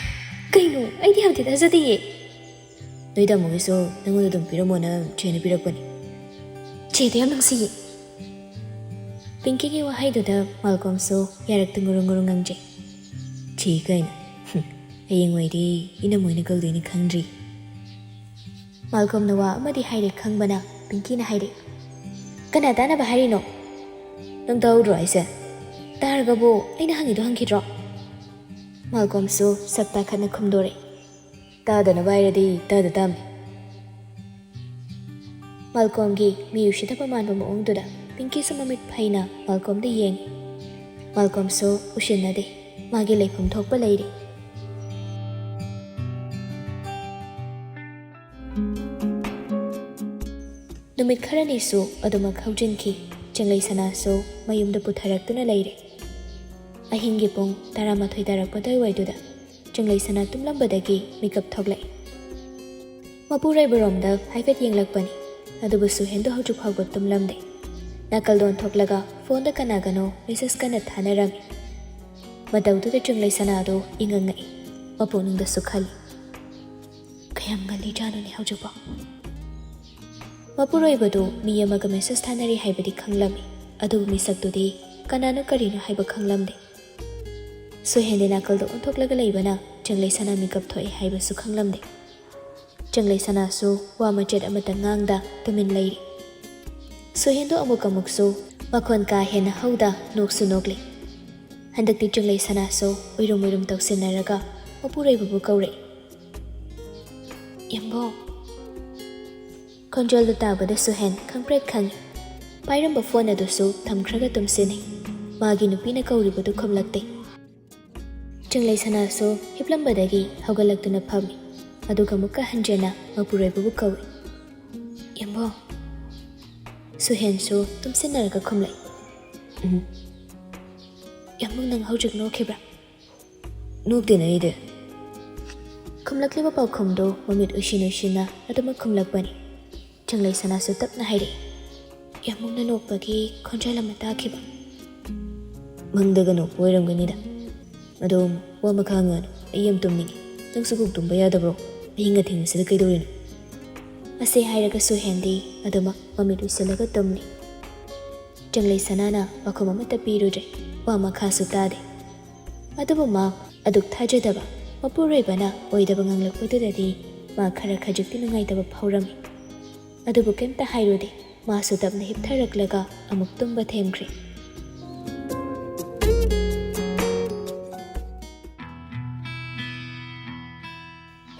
ꯀꯩꯅꯣ? ꯑꯩꯗꯤ ꯌꯥꯝ ꯊꯤ ꯊꯥꯖꯗꯤꯌꯦ꯫" "ꯅꯣꯏ ꯇꯥꯃꯣꯒꯤꯁꯨ ꯅꯪꯉꯣꯟꯗ ꯑꯗꯨꯝ ꯄꯤꯔꯝꯃꯣꯅ ꯆꯦꯅ ꯄꯤꯔꯛꯄꯅꯤ꯫" "ꯆꯦꯗ ꯌꯥꯝ ꯅꯨꯡꯁꯤꯌꯦ꯫" ꯄꯤꯡꯀꯤꯒꯤ ꯋꯥꯍꯩꯗꯨꯗ ꯃꯥꯜꯀꯣꯝꯁꯨ ꯌꯥꯔꯛꯇ ꯉꯨꯔꯨꯡ ꯉꯨꯔꯨꯡ ꯉꯪꯖꯩ꯫ "ꯆꯦ ꯀꯥꯏꯅ꯫ ꯍꯨꯝ, ꯍꯌꯦꯡꯋꯥꯏꯗꯤ ꯏꯅꯝꯃ ꯑꯣꯏꯅ ꯀꯧꯗꯣꯏꯅꯤ ꯈꯪꯗ꯭ꯔꯤ꯫" ꯃꯥꯜꯀꯣꯝꯅ ꯋꯥ ꯑꯃꯗꯤ ꯍꯥꯏꯔꯦ ꯈꯪꯕꯅ ꯄꯤꯡꯀꯤꯅ ꯍꯥꯏꯔꯦ, "ꯀꯅꯥ ꯇꯥꯅꯕ ꯍꯥꯏꯔꯤꯅꯣ? ꯅꯪ ꯇꯥꯍꯧꯗ꯭ꯔꯣ ꯍꯥꯏꯁꯦ? ꯇꯥꯔꯒꯕꯨ ꯑꯩꯅ ꯍꯪꯉꯤꯗꯣ ꯍꯪꯈꯤꯗ꯭ꯔꯣ?" ꯃꯥꯜꯀꯣꯝꯁꯨ ꯁꯛ ꯇꯥꯈꯠꯅ ꯈꯨꯝꯗꯣꯔꯛꯏ꯫ "ꯇꯥꯗꯅꯕ ꯍꯥꯏꯔꯗꯤ ꯇꯥꯗ ꯇꯥꯕꯅꯤ꯫" ꯃꯥꯜꯀꯣꯝꯒꯤ ꯃꯤ ꯎꯁꯤꯠꯇꯕ ꯃꯥꯟꯕ ꯃꯑꯣꯡꯗꯨꯗ ꯄꯤꯡꯀꯤꯁꯨ ꯃꯃꯤꯠ ꯐꯩꯅ ꯃꯥꯜꯀꯣꯝꯗ ꯌꯦꯡꯉꯤ꯫ ꯃꯥꯜꯀꯣꯝꯁꯨ ꯎꯁꯤꯟꯅꯗꯦ꯫ ꯃꯥꯒꯤ ꯂꯩꯐꯝ ꯊꯣꯛꯄ ꯂꯩꯔꯤ꯫ ꯅꯨꯃꯤꯠ ꯈꯔꯅꯤꯁꯨ ꯑꯗꯨꯃꯛ ꯍꯧꯖꯤꯟꯈꯤ꯫ ꯆꯤꯡꯂꯩ ꯁꯅꯥꯁꯨ ꯃꯌꯨꯝꯗ ꯄꯨꯊꯔꯛꯇꯨꯅ ꯂꯩꯔꯦ꯫ ꯑꯍꯤꯡꯒꯤ ꯄꯨꯡ ꯇꯔꯥꯃꯥꯊꯣꯏ ꯇꯥꯔꯛꯄ ꯑꯗꯨꯋꯥꯏꯗꯨꯗ ꯆꯤꯡꯂꯩ ꯁꯅꯥ ꯇꯨꯝꯂꯝꯕꯗꯒꯤ ꯃꯤꯀꯞ ꯊꯣꯛꯂꯛꯏ꯫ ꯃꯄꯨꯔꯣꯏꯕꯔꯣꯝꯗ ꯍꯥꯏꯐꯦꯠ ꯌꯦꯡꯂꯛꯄꯅꯤ, ꯑꯗꯨꯕꯨ ꯁꯨꯍꯦꯟꯗꯣ ꯍꯧꯖꯤꯛ ꯐꯥꯎꯕ ꯇꯨꯝꯂꯝꯗꯦ꯫ ꯅꯥꯀꯜꯗ ꯑꯣꯟꯊꯣꯛꯂꯒ ꯐꯣꯟꯗ ꯀꯅꯥꯒꯅꯣ ꯃꯦꯁꯦꯖ ꯀꯟꯅ ꯊꯥꯅꯔꯝꯃꯤ꯫ ꯃꯇꯧꯗꯨꯗ ꯆꯤꯡꯂꯩ ꯁꯅꯥꯗꯣ ꯏꯉꯛ ꯉꯛꯏ꯫ ꯃꯄꯨꯛꯅꯤꯡꯗꯁꯨ ꯈꯜꯂꯤ, "ꯀꯌꯥꯝ ꯉꯜꯂꯤꯖꯥꯠꯅꯣꯅꯦ ꯍꯧꯖꯤꯛꯐꯥꯎ?" ꯃꯄꯨꯔꯣꯏꯕꯗꯨ ꯃꯤ ꯑꯃꯒ ꯃꯦꯁꯦꯖ ꯊꯥꯅꯔꯤ ꯍꯥꯏꯕꯗꯤ ꯈꯪꯂꯝꯃꯤ, ꯑꯗꯨꯕꯨ ꯃꯤꯁꯛꯇꯨꯗꯤ ꯀꯅꯥꯅꯣ ꯀꯔꯤꯅꯣ ꯍꯥꯏꯕ ꯈꯪꯂꯝꯗꯦ꯫ ꯁꯨꯍꯦꯟꯗꯤ ꯅꯥꯀꯜꯗ ꯑꯣꯟꯊꯣꯛꯂꯒ ꯂꯩꯕꯅ ꯆꯤꯡꯂꯩ ꯁꯅꯥ ꯃꯤꯀꯞ ꯊꯣꯛꯑꯦ ꯍꯥꯏꯕꯁꯨ ꯈꯪꯂꯝꯗꯦ꯫ ꯆꯤꯡꯂꯩ ꯁꯅꯥꯁꯨ ꯋꯥ ꯃꯆꯦꯠ ꯑꯃꯠꯇ ꯉꯥꯡꯗ ꯇꯨꯃꯤꯟ ꯂꯩꯔꯤ꯫ ꯁꯨꯍꯦꯟꯗꯣ ꯑꯃꯨꯛ ꯑꯃꯨꯛꯁꯨ ꯃꯈꯣꯟ ꯀꯥ ꯍꯦꯟꯅ ꯍꯧꯗ ꯅꯣꯛꯁꯨ ꯅꯣꯛꯂꯤ꯫ ꯍꯟꯗꯛꯇꯤ ꯆꯤꯡꯂꯩ ꯁꯅꯥꯁꯨ ꯎꯏꯔꯨꯝ ꯎꯏꯔꯨꯝ ꯇꯧꯁꯤꯟꯅꯔꯒ ꯃꯄꯨꯔꯣꯏꯕꯕꯨ ꯀꯧꯔꯛꯏ꯫ "ꯌꯥꯝꯕꯨꯡ!" ꯈꯣꯟꯖꯦꯜꯗꯨ ꯇꯥꯕꯗ ꯁꯨꯍꯦꯟ ꯈꯪꯄ꯭ꯔꯦꯛ ꯈꯪꯏ꯫ ꯄꯥꯏꯔꯝꯕ ꯐꯣꯟ ꯑꯗꯨꯁꯨ ꯊꯝꯈ꯭ꯔꯒ ꯇꯨꯝꯁꯤꯟꯅꯩ꯫ ꯃꯥꯒꯤ ꯅꯨꯄꯤꯅ ꯀꯧꯔꯤꯕꯗꯨ ꯈꯨꯝꯂꯛꯇꯦ꯫ ꯆꯤꯡꯂꯩ ꯁꯅꯥꯁꯨ ꯍꯤꯞꯂꯝꯕꯗꯒꯤ ꯍꯧꯒꯠꯂꯛꯇꯨꯅ ꯐꯝꯃꯤ, ꯑꯗꯨꯒ ꯑꯃꯨꯛꯀ ꯍꯟꯖꯤꯟꯅ ꯃꯄꯨꯔꯣꯏꯕꯕꯨ ꯀꯧꯏ꯫ "ꯌꯥꯝꯕꯨꯡ!" ꯁꯨꯍꯦꯟꯁꯨ ꯇꯨꯝꯁꯤꯟꯅꯔꯒ ꯈꯨꯝꯂꯛꯏ꯫ "ꯎꯝ?" "ꯌꯥꯝꯕꯨꯡ, ꯅꯪ ꯍꯧꯖꯤꯛ ꯅꯣꯛꯈꯤꯕ꯭ꯔꯥ?" "ꯅꯣꯛꯇꯦꯅ ꯑꯩꯗꯤ꯫" ꯈꯨꯝꯂꯛꯂꯤꯕ ꯄꯥꯎꯈꯨꯝꯗꯨ ꯃꯃꯤꯠ ꯎꯏꯁꯤꯟ ꯎꯏꯁꯤꯟꯅ ꯑꯗꯨꯃꯛ ꯈꯨꯝꯂꯛꯄꯅꯤ꯫ ꯆꯤꯡꯂꯩ ꯁꯅꯥꯁꯨ ꯇꯞꯅ ꯍꯥꯏꯔꯛꯏ, "ꯌꯥꯝꯕꯨꯡꯅ ꯅꯣꯛꯄꯒꯤ ꯈꯣꯟꯖꯦꯜ ꯑꯃ ꯇꯥꯈꯤꯕ꯫" "ꯃꯪꯗꯒ ꯅꯣꯛꯄ ꯑꯣꯏꯔꯝꯒꯅꯤꯗ꯫ ꯑꯗꯣ ꯋꯥ ꯃꯈꯥ ꯉꯥꯡꯉꯅꯨ, ꯑꯩ ꯌꯥꯝ ꯇꯨꯝꯅꯤꯡꯉꯤ꯫ ꯅꯪꯁꯨ ꯀꯣꯛ ꯇꯨꯝꯕ ꯌꯥꯗꯕ꯭ꯔꯣ? ꯑꯍꯤꯡ ꯑꯊꯦꯡꯕꯁꯤꯗ ꯀꯩꯗꯧꯔꯤꯅꯣ?" ꯑꯁꯤ ꯍꯥꯏꯔꯒ ꯁꯨꯍꯦꯟꯗꯤ ꯑꯗꯨꯃꯛ ꯃꯃꯤꯠ ꯎꯏꯁꯤꯜꯂꯒ ꯇꯨꯝꯂꯤ꯫ ꯆꯤꯡꯂꯩ ꯁꯅꯥꯅ ꯄꯥꯎꯈꯨꯝ ꯑꯃꯠꯇ ꯄꯤꯔꯨꯗ꯭ꯔꯦ, ꯋꯥ ꯃꯈꯥꯁꯨ ꯇꯥꯗꯦ꯫ ꯑꯗꯨꯕꯨ ꯃꯥ ꯑꯗꯨꯛ ꯊꯥꯖꯗꯕ ꯃꯄꯨꯔꯣꯏꯕꯅ ꯑꯣꯏꯗꯕ ꯉꯥꯡꯂꯛꯄꯗꯨꯗꯗꯤ ꯃꯥ ꯈꯔ ꯈꯖꯤꯛꯇꯤ ꯅꯨꯡꯉꯥꯏꯇꯕ ꯐꯥꯎꯔꯝꯃꯤ꯫ ꯑꯗꯨꯕꯨ ꯀꯩꯝꯇ ꯍꯥꯏꯔꯨꯗꯦ꯫ ꯃꯥꯁꯨ ꯇꯞꯅ ꯍꯤꯞꯊꯔꯛꯂꯒ ꯑꯃꯨꯛ ꯇꯨꯝꯕ ꯊꯦꯝꯈ꯭ꯔꯦ꯫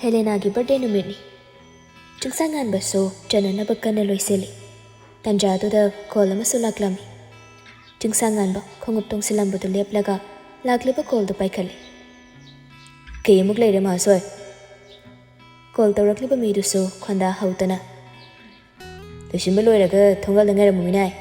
ꯍꯦꯂꯦꯅꯥꯒꯤ ꯕꯥꯔꯗꯦ ꯅꯨꯃꯤꯠꯅꯤ꯫ ꯆꯤꯡꯁꯥꯡꯉꯥꯟꯕꯁꯨ ꯆꯠꯅꯅꯕ ꯀꯟꯅ ꯂꯣꯏꯁꯤꯜꯂꯤ꯫ ꯇꯟꯖꯥꯗꯨꯗ ꯀꯣꯜ ꯑꯃꯁꯨ ꯂꯥꯛꯂꯝꯃꯤ꯫ ꯆꯤꯡꯁꯥꯡꯉꯥꯟꯕ ꯈꯣꯡꯎꯞ ꯇꯣꯡꯁꯤꯜꯂꯝꯕꯗꯨ ꯂꯦꯞꯂꯒ ꯂꯥꯛꯂꯤꯕ ꯀꯣꯜꯗꯨ ꯄꯥꯏꯈꯠꯂꯤ꯫ ꯀꯩ ꯑꯃꯨꯛ ꯂꯩꯔꯦ ꯃꯍꯥꯁꯣꯏ? ꯀꯣꯜ ꯇꯧꯔꯛꯂꯤꯕ ꯃꯤꯗꯨꯁꯨ ꯈꯣꯟꯗꯥ ꯍꯧꯗꯅ, "ꯂꯣꯏꯁꯤꯟꯕ ꯂꯣꯏꯔꯒ ꯊꯣꯡꯒꯥꯜꯗ ꯉꯥꯏꯔꯝꯃꯨ ꯃꯤꯅꯥꯏ,